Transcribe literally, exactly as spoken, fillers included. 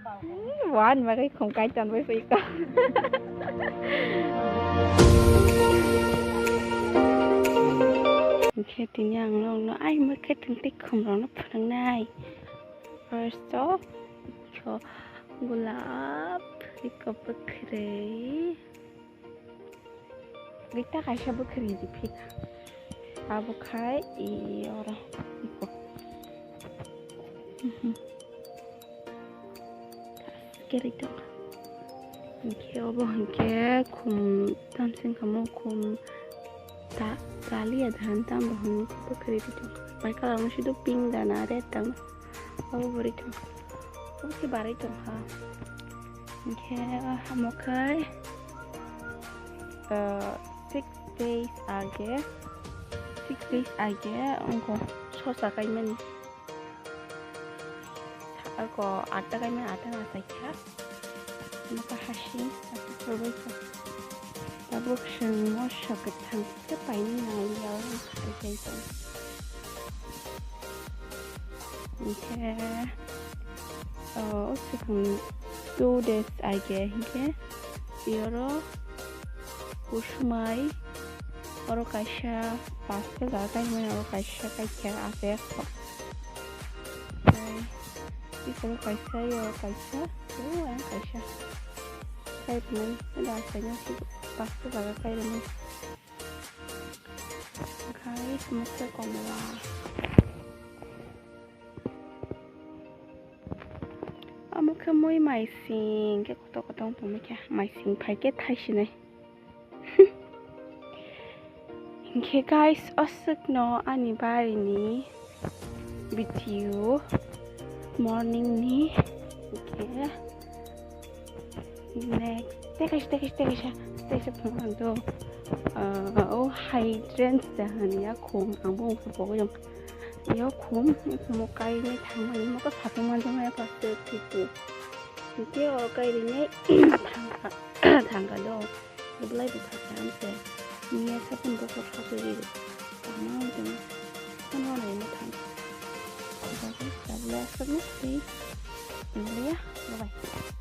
Wan bagwi khum kai tonwi pui ko. Hwnkhe tini ang nokno ai mwkhwtwng tei khumrokno phwrwngnai. First o ikho gulab, ikho bwkhwrwi. Gita kaisa bwkhwrwi di phika. Abo khai i oro iko. Mhm. Kerei tong. Hwnkhe obo hwnkhe khum tamsing kamo khum ta-, taliya dhan tamo hwn bwkhwrwi di tong. Bai kalar no sido pink dana red dana. Obo bwrwi tong. Obo khe barwi tong kha. Hwnkhe omo khe, ah, six days age, six days age wngkha sosa kaimani. Ako atta kaimani, atta na saikha. Omo khe hasing, hasing kwrwi kha. Tabuk chwng moso kwthang khe painani nangliya, o hai khe tong. Hwnkhe, o, o swkang two days age hwnkhe, iyoro kusumai, oro kaisa pasta jaga kaimani, oro kaisa kaikha aswk. Tei, oro kaisa, oro kaisa, o, ayang kaisa. Kairwknai, oro aswk pasta jaga kairwknai. Guys, mokhe komla. Amo khe mui maising khe kotor kotor wng tongmani khe, maising phai khe thaisinai. Hinkhe guys, aswkno ani barini video morning ni, hinkhe next tekaisa tekaisa tekaisa tekaisa phunuknang do. Ah, o high range da hwnwi ya khum, ang bo wngkha pogwi wngkha. Yo khum, khumo kainwi thangmani mokhe satung manjakmani paste thipu. Hinkhe o kairinai thangkha, thangkha do. Belai bwkha khe amse. Miya satung bokhok satung ri. Tama wngtong. Kono naima thang. Tabuk aswkno tei. Belai ya, bye bye.